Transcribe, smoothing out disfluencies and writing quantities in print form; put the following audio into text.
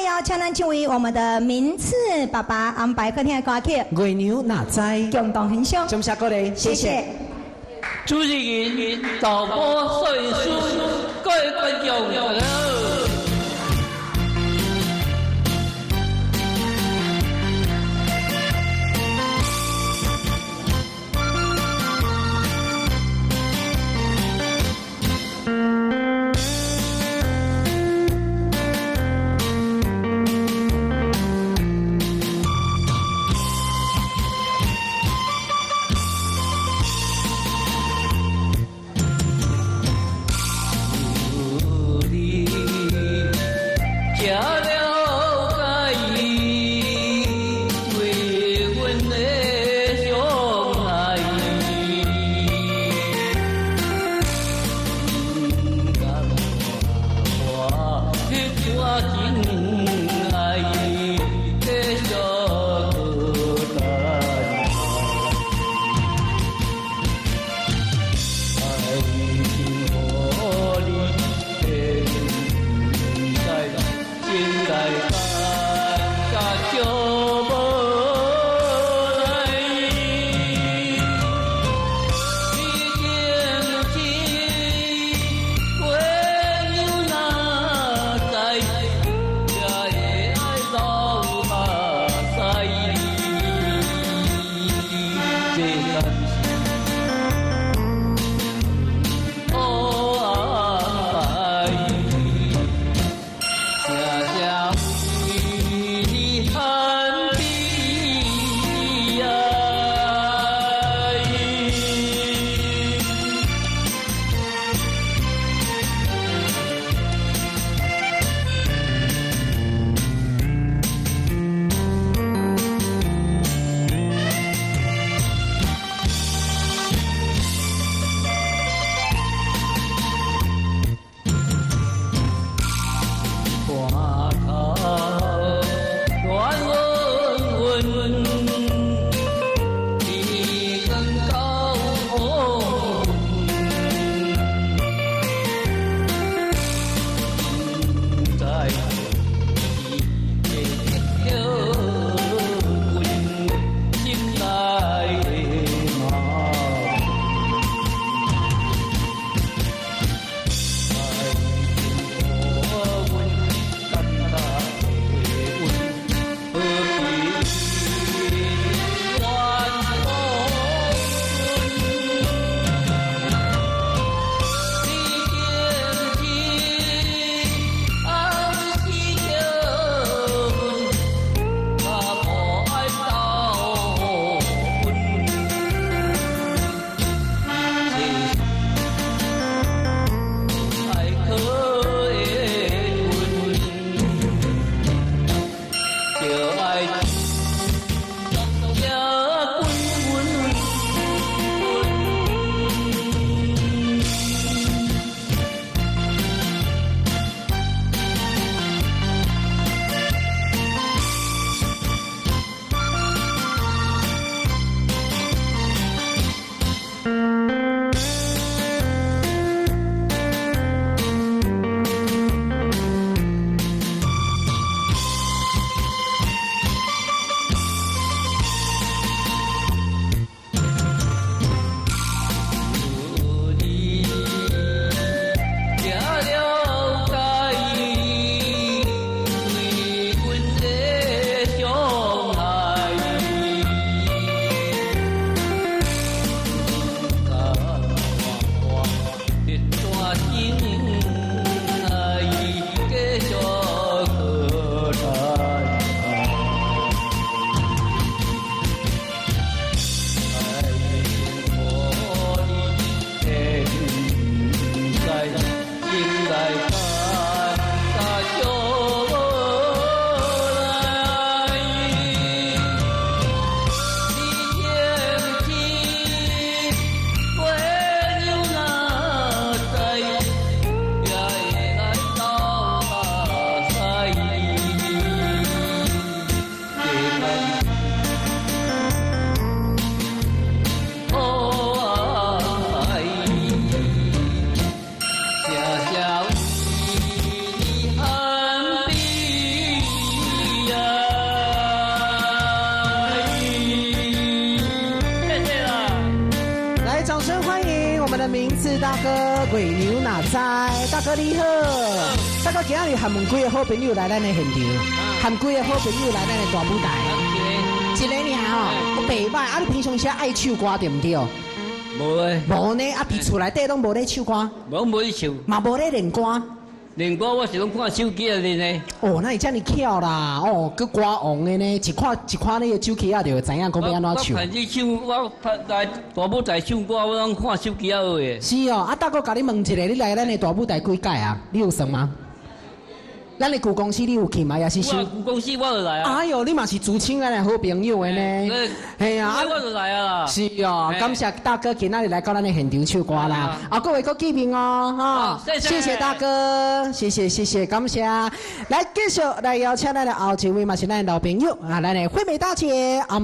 來邀請咱這位我們的名次爸爸安排好聽的歌曲《月娘哪知》，共同欣賞。掌聲鼓勵，謝謝。主持人、導播、攝影師，各位觀眾，大家好。有你。次大哥，月娘哪知，大哥你好，大哥今仔日含幾个好朋友來咱的現場，含幾个好朋友來咱的大舞台，一个爾哦，袂䆀啊！你平常時愛唱歌對毋對？無咧。無呢，啊，佇厝內底攏無咧唱歌，無無咧唱。嘛無咧練歌。練歌我是攏看手機來練的。哦，那會遮爾巧啦！哦，閣歌王的呢，一看一看你的手機仔就會知影講欲按怎唱。我反正唱，我來大舞台唱歌，我攏看手機仔學的。是哦，啊大哥，共你問一下，你來咱的大舞台幾屆啊？你有算嗎？咱的舊公司你有去嗎？也是我舊公司我就來啊。哎喲，你嘛是自稱咱的好朋友的呢。嘿啊，我就來啊啦。是哦，感謝大哥今仔日來到咱的現場唱歌啦。啊，各位閣見面哦，哈，謝謝大哥，謝謝謝謝，感謝。來繼續來邀請咱的後一位嘛是咱的老朋友啊，咱的惠美大姐。